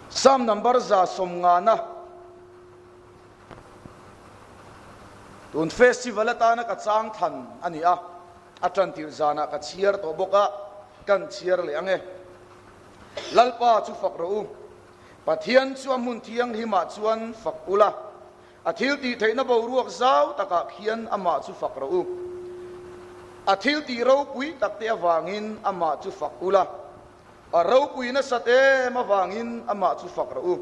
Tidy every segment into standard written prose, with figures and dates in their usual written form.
Psalm number 150na tun festival atana ka chang thlan a ni a, a tan tirh zanah ka chhiar tawh bawk a, kan chhiar leh ang e. Lalpa chu fak rawh u, Pathian chu a hmun thianghlimah chuan fak ula, A thil tih theihna boruak zau takah khian amah chu fak rawh u. A thil tih ropui tak te avangin amah chu fak ula. A ropui nasat em avangin amah chu fak rawh u.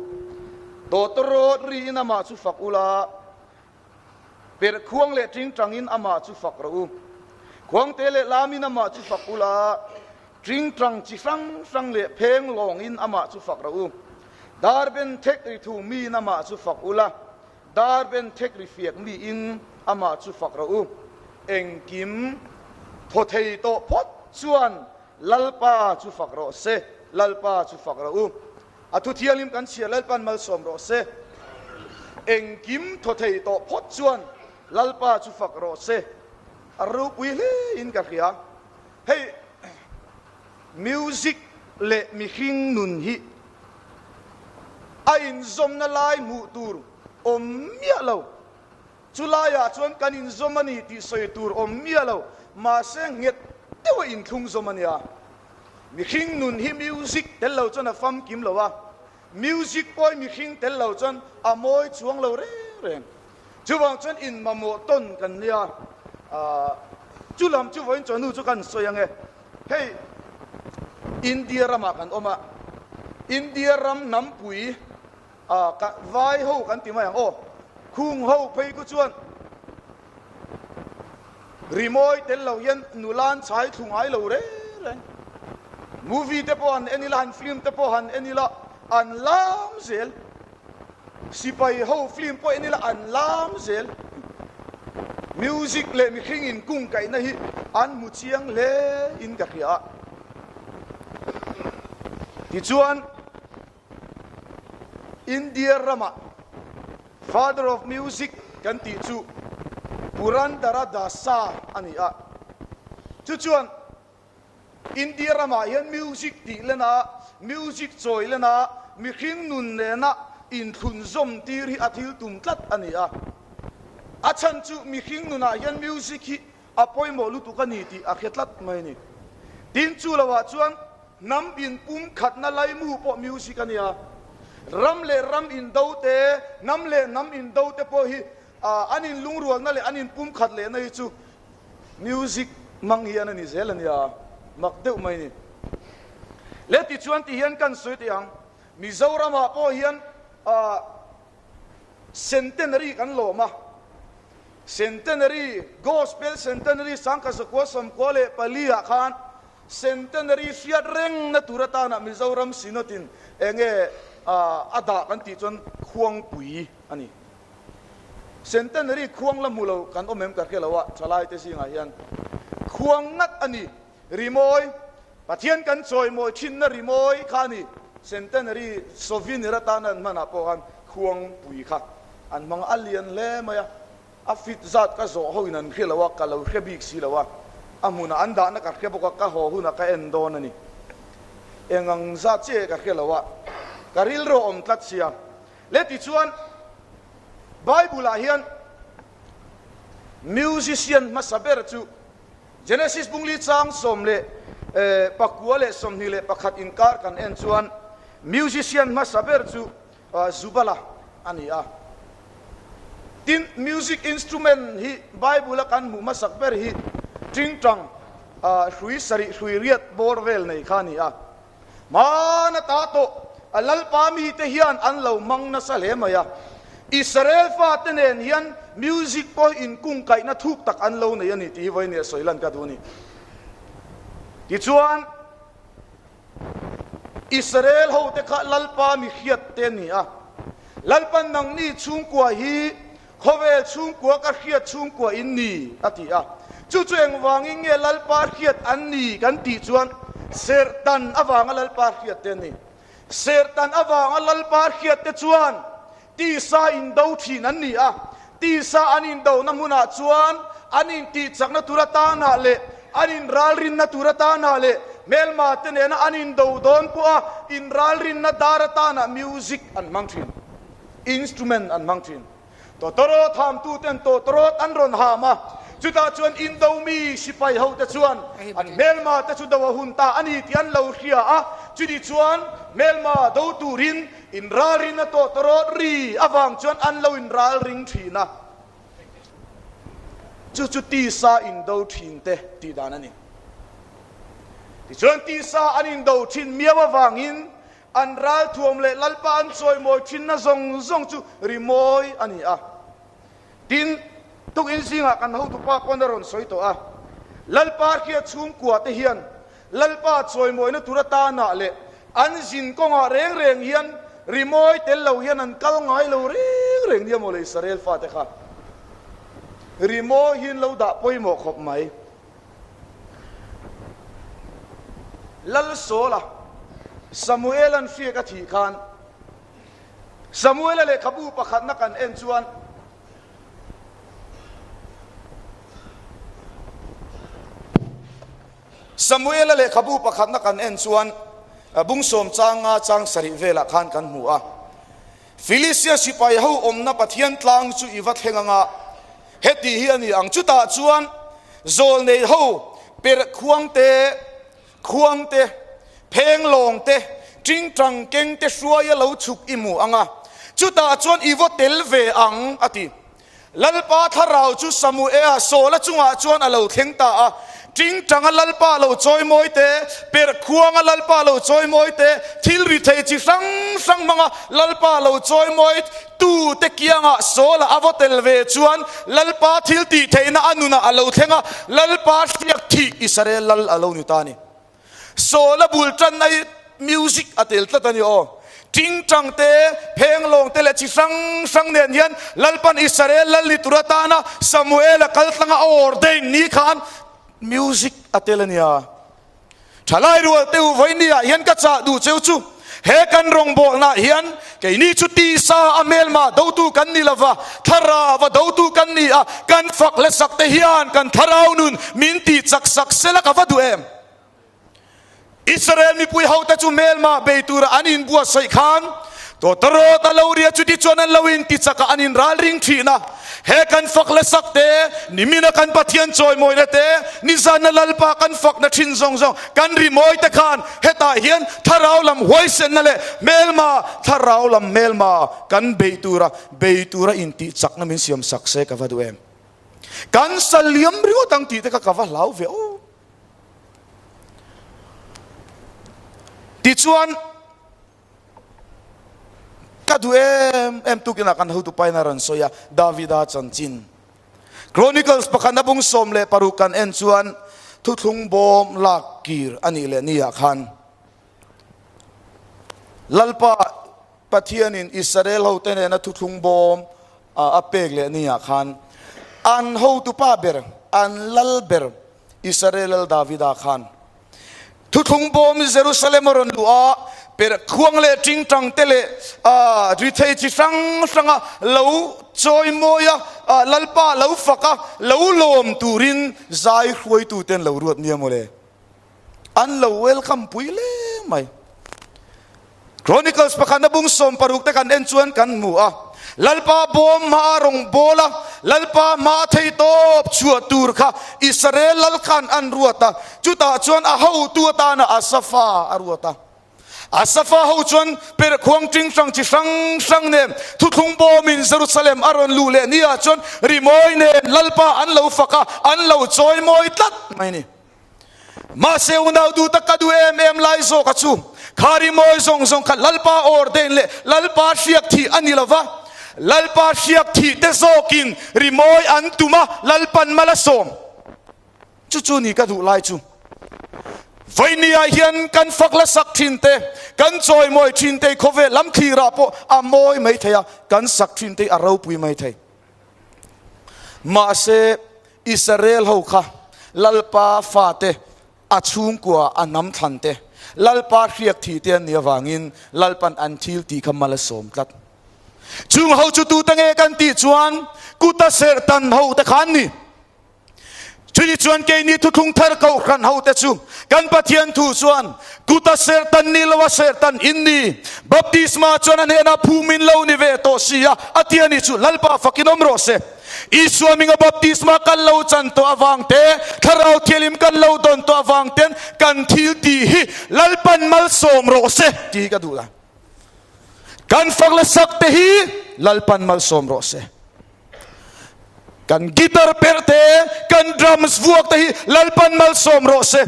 Tawtawrawt riin amah chu fak ula. Perh khuang leh tingtangin amah chu fak rawh u. Khuangte leh lamin amah chu fak ula. Tingtang chi hrang hrang leh pheng lawngin amah chu fak rawh u. Dar ben thek ri thu miin amah chu fak ula, dar ben thek ri fiak miin amah chu fak rawh u. Engkim thaw thei tawh phawt chuan Lalpa chu fak rawh se, Lalpa chu fak rawh u. A thu thianghlim kan chhiar Lalpa'n malsawm rawh se. Engkim thaw thei tawh phawt chuan Lalpa chu fak rawh se. A ropui hle in ka hria. Hei music leh mihring nun hi a inzawmna lai hmuh tur awm miah lo. Chu laiah chuan kan inzawm a ni tih sawi tur awm miah lo, mahse nghet deuha inthlung zawm a nia. Mihring nun hi music tel lo chuan a famkim lo a, music pawh hi mihring tel lo chuan a mawi chuang lo reng reng. Chuvang chuan in mamawh tawn kan nia, chu lam chu vawiin chawhnu chu kan sawi ang e. Hei India ramah kan awm a, India ram hnampui vai ho kan ti mai ang aw, khung ho phei khu chuan rimawi tel lo hian nula an chhai thlu ngai lo reng reng. Movie te pawh han en ila, han film te pawh han en ila, an lam zel. Sipai ho film pawh en ila an lam zel. Music leh mihring in kung kaihna hi an hmu chiang hle in ka hria a. Tichuan India ramah Father of Music kan tih chu Purandara Dasa a ni a. Chu chuan India ramah hian music tih lena, music chawi lena, mihring nun nena inthlunzawm tir hi a thil tum tlat a ni a. A chhan chu mihring nunah hian music hi a pawimawh lutuk a ni tih a hre tlat mai a ni. Tin, chu loah chuan hnam inpum khatna laimu pawh music a ni a. Ram leh ram indo te, hnam leh hnam indo te pawh hi an inlungrualna leh an inpum khat lehna hi chu Music hmang hian a ni zel a nia, mak deuh mai ni. Le tichuan ti hian kan sawi teh ang, Mizoramah pawh hian ah Centenary kan lawm a, Centenary, Gospel Centenary Sangkazakua 94 ah khan Centenary hriat rengna tur atana Mizoram Synod in enge a dah kan tih chuan Khuangpui a ni. Centenary khuang la hmu lo kan awm em ka hre lo a, thalai te zingah hian khuang ngat a ni. Rimawi, Pathian kan chawimawi thinna rimawi kha a ni. Centenary souvenir atana an hmanah pawh khan khuang pui kha an hmang a, a lian hle mai a, a fit zat ka zawh ho in an hre lo a, ka lo hre bik si lo a, a hmunah an dahna ka hre bawk a, ka haw hunah ka en dawn a ni. Eng ang zat chiah ka hre lo a, ka rilru a awm tlat sia. Le tichuan, Bible-ah hian musician hmasa ber chu Genesis bungli chang 19 leh 21 inkar kan en chuan musician hmasa ber chu Jubala a ni a. Tin, music instrument hi Bible-a kan hmuh hmasak ber hi tingtang hrui sarih hrui riat bawr vel nei kha a ni a. Hmana ta tawh a Lalpa mite hian an lo hmang nasa hle mai a. Israel fate nen hian music pawh hi inkungkaihna thuk tak an lo nei a ni tih hi vawiin leh sawi lan ka duh a ni. Tichuan, Israel hote kha Lalpa mi hriat te an ni a. Lalpa nangni chhungkua hi Khawvel chhungkua ka hriat chhungkua in ni, a ti a. Chu chu engvangin nge Lalpa hriat an ni kan tih chuan serhtan avanga Lalpa hriat te an ni. Serhtan avanga Lalpa hriat te chuan tisa indo thin an ni a. Tisa an indona hmunah chuan an intihchakna tur atanah leh an inralrinna tur atanah leh hmelma te nena an indo dawn pawha inralrinna dar atana music an hmang thin, instrument an hmang thin. Tawtawrawt hamtuten tawtawrawt an rawn ham a, chutah chuan indo mi sipai hote chuan an hmelma te chu do a hun ta a ni tih an lo hria a, chutih chuan hmelma do turin inralrinna tawtawrawt ri avang chuan an lo inralring thin a. Chu chu tisa indo thin te tih dan a ni. Tichuan tisa an indo thin miau avangin an ralthuam leh Lalpa an chawimawi thinna zawng zawng chu rimawi a ni a. Tin, tukin zingah kan hotupa pawn a rawn sawi tawh a, Lalpa hriat chhungkua te hian Lalpa chawimawina tur atanah leh an zin kawngah reng reng hian rimawi tel lo hian an kal ngai lo reng reng nia maw le Israel fate kha. Rimawi hi an lo dah pawimawh khawp mai. Lalsawla, Samuela'n hriak a thih khan Samuela lehkhabu pakhatna kan en chuan, Samuela lehkhabu pakhatna kan en chuan bung sawm changa chang sarih velah khan kan hmu a. Filistia sipai ho awmna Pathian tlang chu i va thleng anga heti hi a ni ang. Chutah chuan zawlnei ho perh khuang te, khuang te, pheng lawng te, tingtang keng te hruaia lo chhuk i hmu ang a, chutah chuan i vaw tel ve ang, a ti. Lalpa thlarau chu Samuela Saula chungah chuan a lo thleng ta a, tingtanga Lalpa lo chawimawi te, perh khuanga Lalpa lo chawimawi te, thil ri thei chi hrang hrang hmanga Lalpa lo chawimawi tu te kiangah Saula a vaw tel ve chuan Lalpa thil tih theihna a nunah a lo thleng a, Lalpa hriak thih Israel lal a lo ni ta a ni. Saula bul tanna hi music a tel tlat a ni aw. Tingtang te, phenglawng te leh chi hrang hrang nen hian Lalpan Israel lal ni tur atana Samuela kal tlanga a ordain ni khan music a tel a nia. Thalai rual te u vawinia hian ka chah duh cheu chu he kan rawngbawlhnah hian keini chu tisa a hmelma dotu kan ni lova, thlarau a dotu kan ni a, kan fak le sak te hian kan thlarau nun min tih chak sak sela ka va duh em? Israel mipui hote chu hmelma bei tura an inbuatsaih khan Tawtawrawt a lo ria chuti chuan an lo inti chak a, an inralring thin a. He kan fak le sak te, nimina kan Pathian chawimawina te, nizanna Lalpa kan fakna thin zawng zawng kan rimawi te khan hetah hian thlarau lam huaisenna leh hmelma, thlarau lam hmelma kan bei tura bei tura intih chakna min siam sak se ka va duh em? Kan sa liam ringawt ang tih te kha ka va hlau ve aw. Tichuan. Ka duh em em tukin ah kan hotu pain a rawn sawi a, Davida chanchin. Chronicles pakhatna bung 16 kan en chuan thuthlung bawm lak kir a nih leh ni ah khan Lalpa Pathianin Israel hote nena thuthlung bawm a pek leh ni ah khan an hotupa ber, an lal ber Israel lal Davida khan Thuthlung bawm Jerusalem a rawn luh a, perh khuang leh tingtang te leh rithei chi hrang hranga lo chawimawi a, Lalpa lo fak a, lo lawm turin zai hruaitute an lo ruat nia mawle. An lo welcome pui leng mai. Chronicles pakhatna bung 16 te kan en chuan kan hmu a, Lalpa bawm hmaa rawng bawl a, Lalpa hmaa thei tawp chhuah tur kha Israel lal khan an ruat a, chutah chuan a hotu atana Asafa a ruat a. Asafa ho chuan perhkhuang ting hrang chi hrang hrang nen thuthlung bawmin Jerusalem a rawn luh leh ni ah chuan rimawi nen Lalpa an lo fak a, an lo chawimawi tlat mai a ni. Mahse unau duh tak ka duh em em lai zawk a chu kha rimawi zawng zawng kha Lalpa ordain leh Lalpa hriak thih a ni lova, Lalpa hriak thih te zawkin rimawi an tum a, Lalpan mal a sawm. Chu chu ni ka duh lai chu. Vawinia hian kan fak la sak thin te, kan chawimawi thin te khawvel lam thlirah pawh a mawi mai thei a, kan sak thin te a ropui mai thei. Mahse Israel ho kha Lalpa fate, a chhungkua, a hnam thlan te, Lalpa hriak thih te an nih avangin Lalpan an thil tih kha mal a sawm tlat. Chung ho chu tute nge kan tih chuan kuta serh tan ho te kha an ni. Chutichuan keini thuthlung thar kohhran hote chu kan Pathian thu chuan kuta serhtan ni loa serhtan in ni. Baptisma chuan a hnenah phum in lo ni ve tawh si a, a ti a ni chu Lalpa fakin awm rawh se. Isua hminga baptisma kan lo chan tawh avang te, Thlarau Thianghlim kan lo dawn tawh avang ten kan thil tih hi Lalpan malsawm rawh se tih hi ka duh dan. Kan fak la sak te hi Lalpan malsawm rawh se. Kan guitar perh te, kan drums vuak te hi Lalpan malsawm rawh se.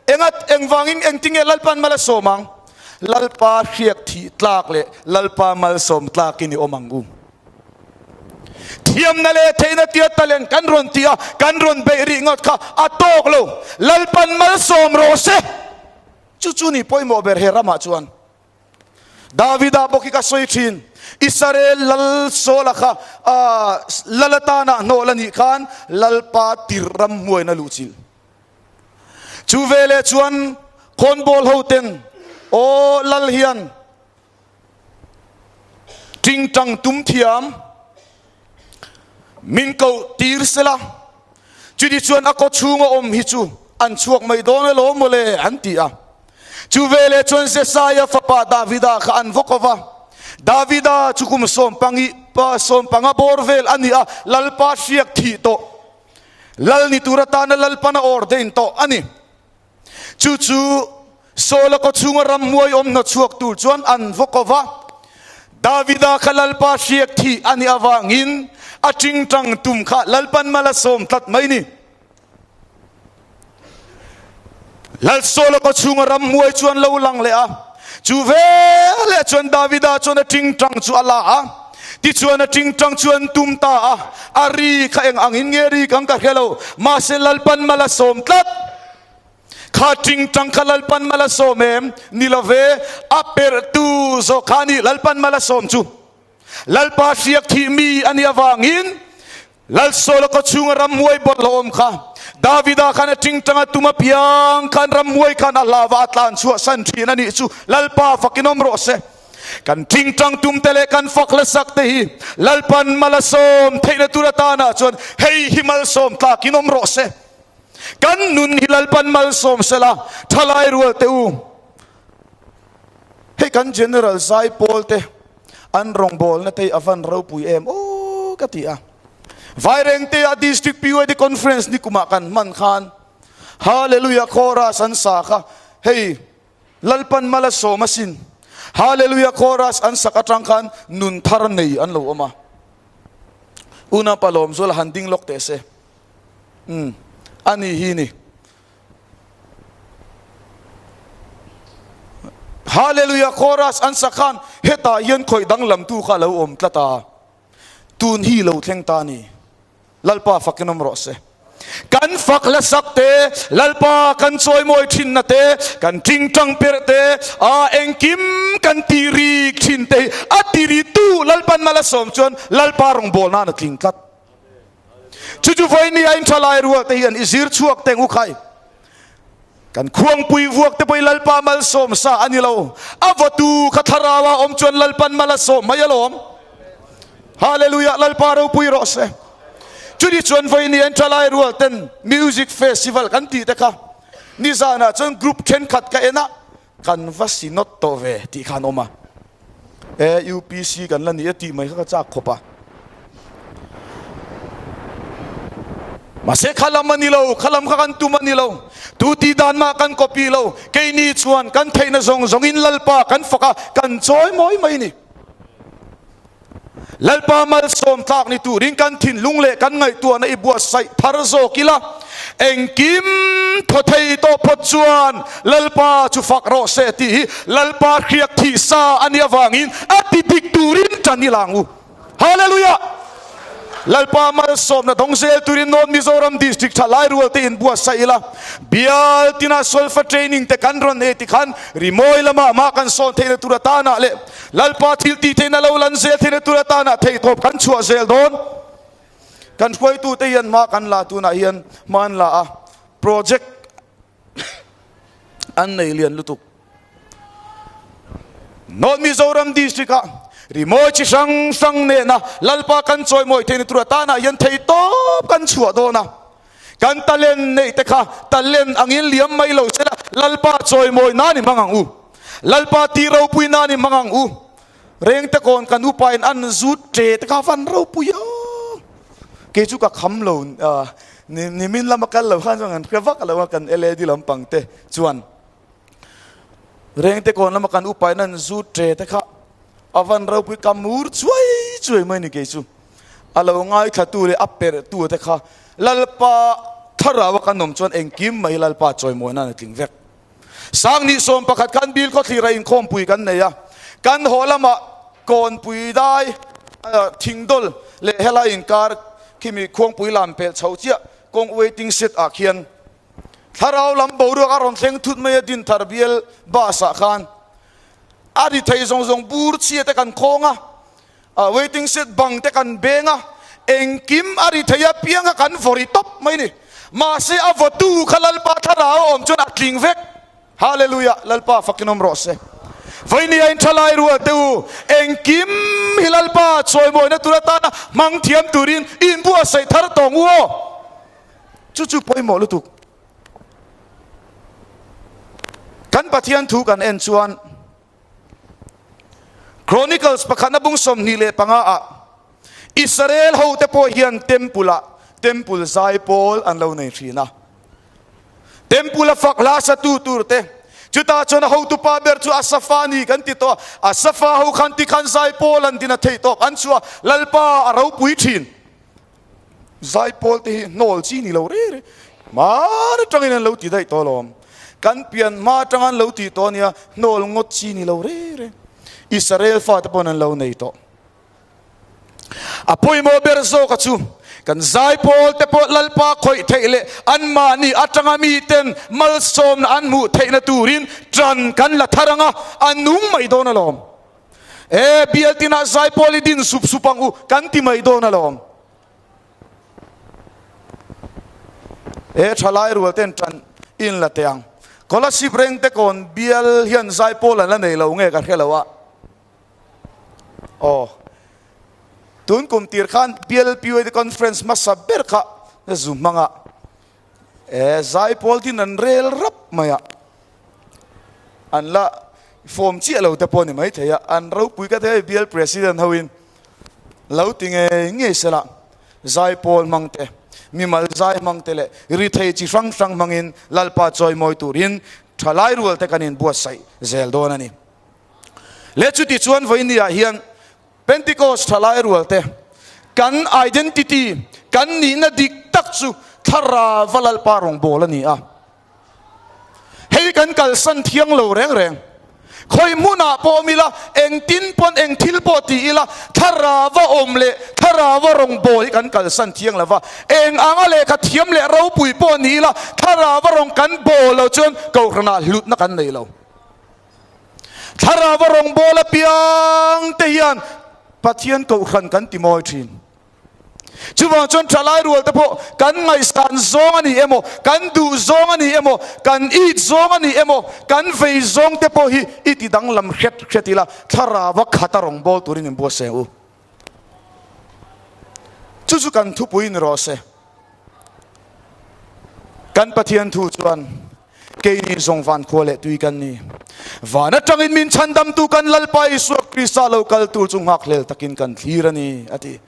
Engat, engvangin engtinge Lalpan mal a sawm ang? Lalpa hriak thih tlak leh Lalpa malsawm tlakin i awm ang u. Thiamna leh theihna tia talent kan rawn ti a, kan rawn beih rih ngawt kha a tawk lo. Lalpan malsawm rawh se. Chu chu ni pawimawh ber he ramah chuan. Davida bawk hi ka sawi thin, Israel lal Saula kha lal atana hnawh la nih khan Lalpa tir ram hmuaina luhchilh. Chu veleh chuan khawnbawl hoten, Aw lal hian tingtang tum thiam min koh tir sela, chuti chuan a kaw chhunga awm hi chu an chhuak mai dawn alawm mawle an ti a. Chu veleh chuan Jesaia fapa Davida kha an vawk ova, Davida chu kum sawmpangi sawmpanga bawr vel a ni a, Lalpa hriak thih tawh, lal ni tur atana Lalpan a ordain tawh a ni. Chu chu Saula kaw chhunga ramhmuai awm hna chhuak tur chuan an vaw ko va. Davida kha Lalpa hriak thih a nih avangin a tingtang tum kha Lalpan mal a sawm tlat mai ni. Lal Saula kaw chhunga ramhmuai chu an lo lang leh a. Chu veleh chuan Davida chuan a tingtang chu a la a. Tichuan a tingtang chu an tum ta a, a ri kha eng angin nge ri kang ka hre lo, mahse Lalpan mal a sawm tlat. Kha tingtang kha Lalpan mal a sawm em? Ni lo ve, a perhtu zawk kha a ni Lalpan mal a sawm chu. Lalpa hriak thih mi a nih avangin Lalsawla kaw chhunga ramhuai bawlhhlawh awm kha Davida khan a tingtang a tum apiang khan ramhuai khan a hlava a tlan chhuah san thin a nih chu Lalpa fakin awm rawh se. Kan tingtang tum te leh kan fak hlasak te hi Lalpan mal a sawm theihna tur atana chuan hei hi malsawm tlakin awm rawh se. Kan nun hi Lalpan malsawm sela thalai rual teh u. Hei kan General Zaipawl te An rawngbawlna te hi a van ropui em aw ka ti a. Vairengte ah District PYD Conference ni kumah kan hman khan Hallelujah Chorus an sa kha hei Lalpan mal a sawm asin. Hallelujah Chorus an sak atang khan nun thar nei an lo awm a. Unapa Lawmzuala han ding lawk teh se. Umm ani hi ni. Hallelujah chorus an sak khan hetah hian khawih danglam tu kha a lo awm tlat a, tun hi lo thleng ta a ni. Lalpa fakin awm rawh se. Kan fak hlasak te, Lalpa kan chawimawi thinna te, kan tingtang perh te, a engkim kan tih rik thin te hi a ti ri tu Lalpan mal a sawm chuan Lalpa rawngbawlna an a tling tlat. Chu chu vawiin a intha lai rual te hian i zir chhuak teng u khai. Kan khuangpui vuak te pawh i Lalpa malsawm sa a ni lo. A vawtu kha thlarau a awm chuan Lalpan mal a sawm mai alawm. Hallelujah Lalpa ropui rawh se. Chuni chuan vawiin a intha lai rual ten music festival kan tih te kha nizanah chuan group thenkhat ka en a, Kan va synod tawh ve tih khan awm a, e UPC kan la ni e tih mai kha ka chak khawp a. Mahse kha lam a ni lo, kha lam kha kan tum a ni lo, tu tih dan mah kan copy lo, keini chuan kan theihna zawng zawngin Lalpa kan fak a, kan chawi mawi mai ni. Lalpa malsawm tlak ni turin kan thinlung leh kan ngaihtuahna i buatsaih thar zawk ila, engkim thaw thei tawh phawt chuan Lalpa chu fak rawh se tih hi Lalpa hriak thih sa a nih avangin a ti dik turin tan i lang u. Hallelujah! Lalpa malsawmna dawng zel turin North Mizoram District tha lai rual te in buatsaih ila, bial tina solfa training te kan rawn ei tikhan rimawi lamah mah kan sawn theihna tur atanah leh Lalpa thil tih theihna lo lan zel theihna tur atana theihtawp kan chhuah zel dawn. Kan hruaitute hian hma kan la tunah hian hma an la a, project an nei lian lutuk. North Mizoram District ah rimawi chi hrang hrang nena Lalpa kan chawimawi theihna tur atana hian theihtawp kan chhuah dawn a. Kan talent neih te kha talent angin liam mai lo sela Lalpa chawimawi nan i hmang ang u. Lalpa tih ropui nan i hmang ang u. Rengte kawn kan upa in an zut ṭe te kha van ropui a. Kei chu ka kham lo nimin lama kal lo khan chuan kan hre vak lo a kan LAD lampang te chuan. Rengte kawn lama kan upa in an zut ṭe te kha a van ropui ka mur chuai chuai mai ni kei chu. A lo ngaithlatu leh a perhtu te kha Lalpa thlarau a kan awm chuan engkim mai Lalpa chawimawi nan a tling vek. Sangni 11 khan Bil khawthlir a inkhawmpui kan nei a, kan haw lamah Kawnpui dai Thingdawl leh helai inkar khimi Khuangpui lam pelh chho chiah kawng waiting shed ah khian thlarau lam boruak a rawn thleng thut mai a Dinthar bial bus ah khan a ri thei zawng zawng bur chhia te kan khawng a. A waiting shed bang te kan beng a, engkim a ri thei apiang kha kan vaw ri tawp mai ni. Mahse a vawtu kha Lalpa thlarau a awm chuan a tling vek. Hallelujah! Lalpa fakin awm rawh se. Vawinia in thalai rual te u, engkim hi Lalpa chawimawina tur atana hmang thiam turin in buatsaih thar tawng u aw. Chu chu pawimawh lutuk. Kan Pathian thu kan en chuan Chronicles pakhatna bung 25 ah Israel ho te pawh hian temple ah temple zai pawl an lo nei thin a. Temple a fak hla sa tu tur te chutah chuan a hotupa ber chu Asafa a ni kan ti tawh a. Asafa ho khan tikhan zai pawl an din a theih tawp an chhuah Lalpa a ropui thin. Zai pawl te hi hnawl chi ni lo reng reng hman atangin an lo ti daih tawh alawm. Kan pian hma atanga an lo tih tawh ania hnawl ngawt chi ni lo reng reng. Israel fate pawn an lo nei tawh. A pawimawh ber zawka chu kan zai pawl te pawh Lalpa khawih theih leh anmahni atanga miten malsawmna an hmuh theihna turin tan kan la thar anga a nung mai dawn alawm. E bial tinah zaipawl i din sup sup ang u kan ti mai dawn alawm. E thalai rual ten tan in la teh ang. Kolasib reng te kawn bial hian zaipawl an la nei lo nge ka hre lo a. Aw. Tun kum tir khan bial PYD conference hmasa ber kha zu hmanga E zaipawl tin an rel rap mai a, an la form chiah lo te pawh a ni maithei a, an ropui ka thei bial president ho in lo ti ngei ngei sela zaipawl hmang te, mimal zai hmang te leh ri thei chi hrang hrang hmangin Lalpa chawimawi turin thalai rual te kan inbuatsaih zel dawn a ni. Leh chuti chuan vawinia hian Pentecost thalai rual te, kan identity, kan nihna dik tak chu Thlarauva Lalpa rawngbâwl a ni a. Hei kan kalsan thiang lo reng reng. Khawi hmunah pawh awm ila, engtin pawn eng thil pawh ti ila, Thlarauva awm leh Thlarauva rawngbâwl hi kan kalsan thiang lo va. Eng anga lehkha thiam leh ropui pawh ni ila, Thlarauva rawng kan bâwl lo chuan Kohhranah hlutna kan nei lo. Thlarauva rawngbâwl apiang te hian Pathian kohhran kan ti mawi ṭhin. Chuvang chuan ṭhalai rual te pawh kan ngaihsan zawng a ni emaw, kan duh zawng a ni emaw, kan it zawng a ni emaw, kan vei zawng te pawh hi i ti danglam hret hret ila, thlarauva khata rawngbâwl turin inbuatsaih ang u. Chu chu kan thupui ni rawh se. Kan Pathian thu chuan keini zawng van khua leh tui kan ni. Van atangin min chhandamtu kan Lalpa Isua Krista lo kal tur chu nghakhlel takin kan thlir a ni, a ti.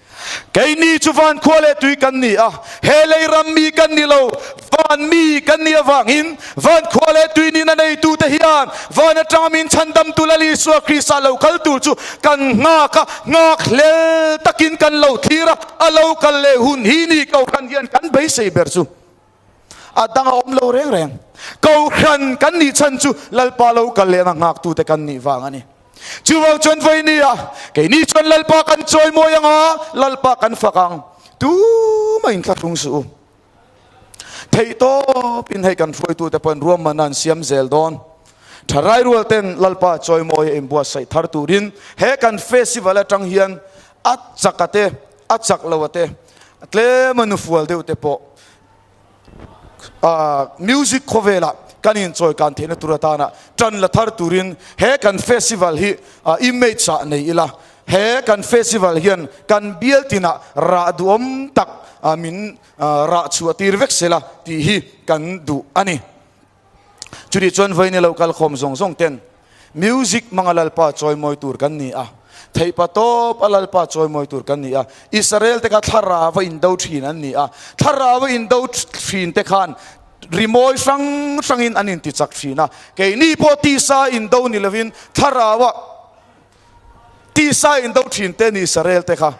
Keini chu van khua leh tui kan ni a, he lei ram mi kan ni lo, van mi kan ni avangin van khua leh tui nihna neitute hian van atanga min chhandamtu Lal Isua Krista lo kal tur chu kan nghak a, nghakhlel takin kan lo thlir a, a lo kal leh hun hi ni Kohhran hian kan beisei ber chu a dang a awm lo reng reng. Kohhran kan nih chhan chu Lalpa lo kal lehna nghaktute kan nih vang a ni. Chuvang chuan vawinia keini chuan Lalpa kan chawimawi ang a, Lalpa kan fak ang. Tumah inthlahrung suh u. Theihtawpin hei kan hruaitute pawhin ruahmanna an siam zel dawn. Tharai rual ten Lalpa chawimawi a inbuatsaih thar turin he kan festival atang hian a chak a te, a chak lo a te, tlema nufual deuh te pawh music khawvelah kan inchawikan theihna tur atana tan la thar turin he kan festival hi image ah nei ila. He kan festival hian kan bial tinah rah duhawm tak min rah chhuah tir vek sela tih hi kan duh a ni. Chutih chuan vawiin i lo kal khawm zawng zawng ten music hmanga Lalpa chawimawi tur kan ni a, theihpa tawp a Lalpa chawimawi tur kan ni a. Israel te kha thlarau a indo thin an ni a, thlarau a indo thin te khan rimawi hrang hrangin an intichak thin a, keini pawh tisa indo ni lovin thlarau a Tisa indo thin te ni Israel te kha.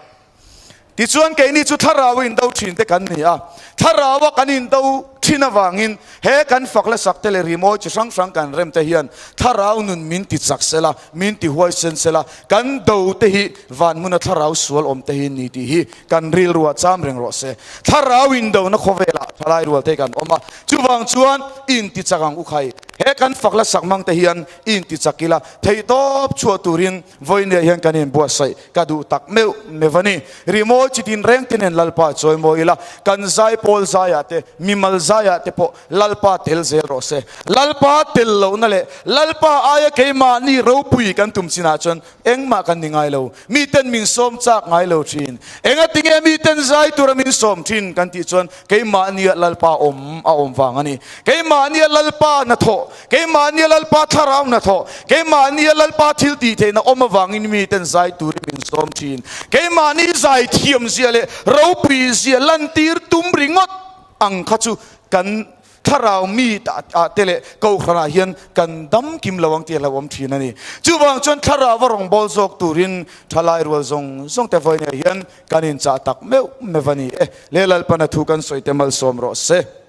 Tichuan keini chu thlarau indo thin te kan ni a, thlaraua kan indo thin avangin he kan fak la sak te leh rimawi chi hrang hrang kan rem te hian thlarau nun min ti chak sela, min ti huaisen sela, kan do te hi van hmuna thlarau sual awm te hi ni tih hi kan rilruah cham reng rawh se. Thlarau indona khawvelah thalai rual te kan awm a, chuvang chuan inti chak ang u khai. He kan fak la sak mang te hian inti chak ila, Theihtawp chhuah turin vawinia hian kan inbuatsaih ka duh tak meuh meuh a ni. Rimawi chi tinreng te nen Lalpa chawi mawi ila, kan zaipawl zaiah te, mimal zaiah te pawh Lalpa tel zel rawh se. Lalpa tel lohna leh Lalpa aia keimahni ropui kan tum chinah chuan engmah kan ni ngai lo. Miten min sawm chak ngai lo thin. Engatinge miten zai tura min sawm thin kan tih chuan keimahnia Lalpa awm a awm vang a ni. Keimahnia Lalpa hnathawh, keimahnia Lalpa thlarau hnathawh, keimahnia Lalpa thil tih theihna awm avangin miten zai turin min sawm thin. Keimahni zai thiamzia leh ropuizia lantir tum ringawt ang kha chu kan Thlarau mi ah te leh Kohhranah hian kan dam kim lo ang tih a hlauhawm thin a ni. Chuvang chuan Thlarau a rawngbâwl zawk turin thalai rual zawng zawng te vawiinah hian kan inchah tak meuh meuh a ni e. Leh Lalpana thu kan sawi te malsawm rawh se.